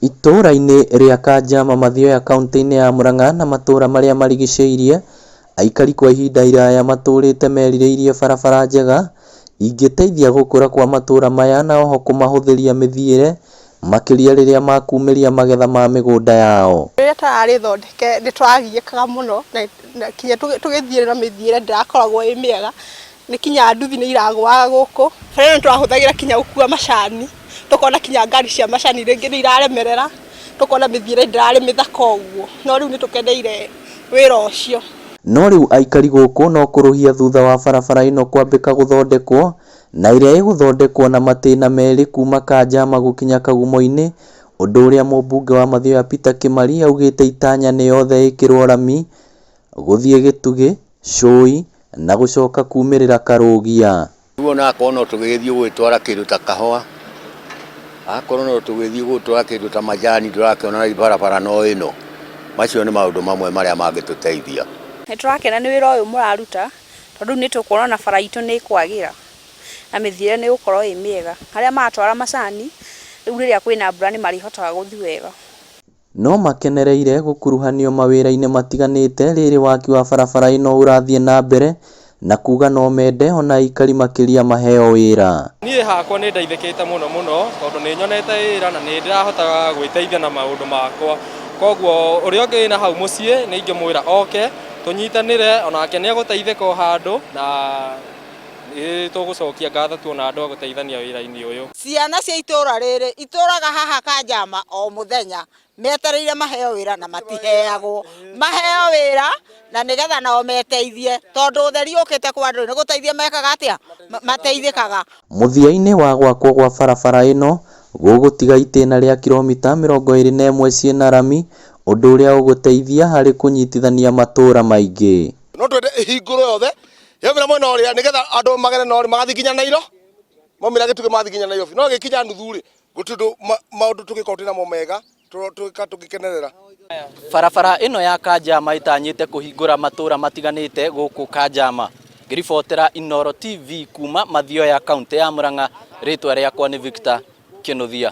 Itũũra-inĩ rĩa Kanjama Mathioya kauntĩ-inĩ ya Murang'a na matũũra marĩa marigicĩirie, aikari kwa ihinda iraya matũrĩte merirĩirie barabara njega ingĩteithia gũkũra kwa matũũra maya na oho kũmahũthĩria mĩthiĩre makĩria rĩrĩa makumĩria magetha ma mĩgũnda yao. Rĩrĩa tararĩ thondeke nĩ tũragiĩkaga mũno na kinya tũgĩthiĩ na mĩthiĩre ndĩrakoragwo ĩ mĩega, nĩ kinya nduthi nĩ iragũaga gũkũ. Bara ĩno tũrahũthagĩra kinya gũkua macani, tũkona kinya ngari cia macani rĩngĩ nĩ iraremerera, tũkona mĩthiĩre ndĩrarĩ mĩthaka ũguo, no rĩu nĩ tũkeneire wĩra ũcio. No rĩu aikari gũkũ no kũrũhia thutha wa barabara ĩno kwambĩka gũthondekwo na ĩrĩa ĩgũthondekwo na matĩna merĩ kuma Kanjama gũkinya Kagumo-inĩ, ũndũ ũrĩa mũmbunge wa Mathioya Peter Kĩmari augĩte itanya nĩ yothe ĩkĩrwo rami gũthiĩ Gĩtugĩ, Cũi na gũcoka kumĩrĩra Karũgia. Rĩu ona akorwo no tũgĩgĩthiĩ gũgĩtwara kĩndũ ta kahũa, akorwo no tũgĩthiĩ gũtwara kĩndũ ta majani ndũrakĩona barabara no ĩno. Macio nĩ maũndũ mamwe marĩa mangĩtũteithia. Nĩ tũrakena nĩ wĩra ũyũ mũraruta, tondũ rĩu nĩ tũkuona ona bara itũ nĩ ĩkwagĩra, na mĩthiĩre nĩ ĩgũkorwo ĩ mĩega. Arĩa maratwara macani, rĩu rĩrĩa kwĩna mbura nĩ marĩhotaga gũthiĩ wega. No makenereire gũkuruhanio mawĩra-inĩ matiganĩte rĩrĩ waki wa barabara ĩno ũrathiĩ na mbere na kuga no mende ona aikari makĩria maheo wĩra. Niĩ hakwa nĩ ndeithĩkĩte mũno mũno tondũ nĩ nyonete wĩra na nĩ ndĩrahota gwĩteithia na maũndũ makwa. Koguo ũrĩa ũngĩ wĩna hau mũciĩ nĩ ingĩmwĩra oke tũnyitanĩre onake nĩ egũteithĩka o handũ na nĩ tũgũcokia ngatho tuona andũ a gũteithania wĩra-inĩ ũyũ. Ciana cia itũra rĩrĩ itũraga haha Kanjama o mũthenya metereire maheo wĩra na matiheagwo. Maheo wĩra na nĩgetha nao meteithie tondũ ũtheri ũkĩte kwa andũ nĩ gũteithia mekaga atĩa? Mateithĩkaga. Mũthia-inĩ wa gwakwo gwa barabara ĩno gũgũtiga itĩna rĩa kiromita 21 ciĩna rami ũndũ ũrĩa ũgũteithia harĩ kũnyitithania matũra maingĩ. No twende ĩhingũrwo yothe yaumĩra mwena ũrĩa nĩgetha andũ magere na ũrĩa magathiĩ nginya Nairo maumĩra Gĩtugĩ magathiĩ nginya Nairobi no gĩkinya nuthu rĩ gũtirĩ ũndũ maũndũ tũngĩkorwo twĩ namo mega tũngĩkenerera. Barabara ĩno ya Kanjama ĩtanyĩte kũhingũra matũra matiganĩte gũkũ Kanjama. Ngĩribotera Inooro TV kuma Mathioya kauntĩ ya Murang'a, rĩtwa rĩakwa nĩ Victor Kĩnuthia.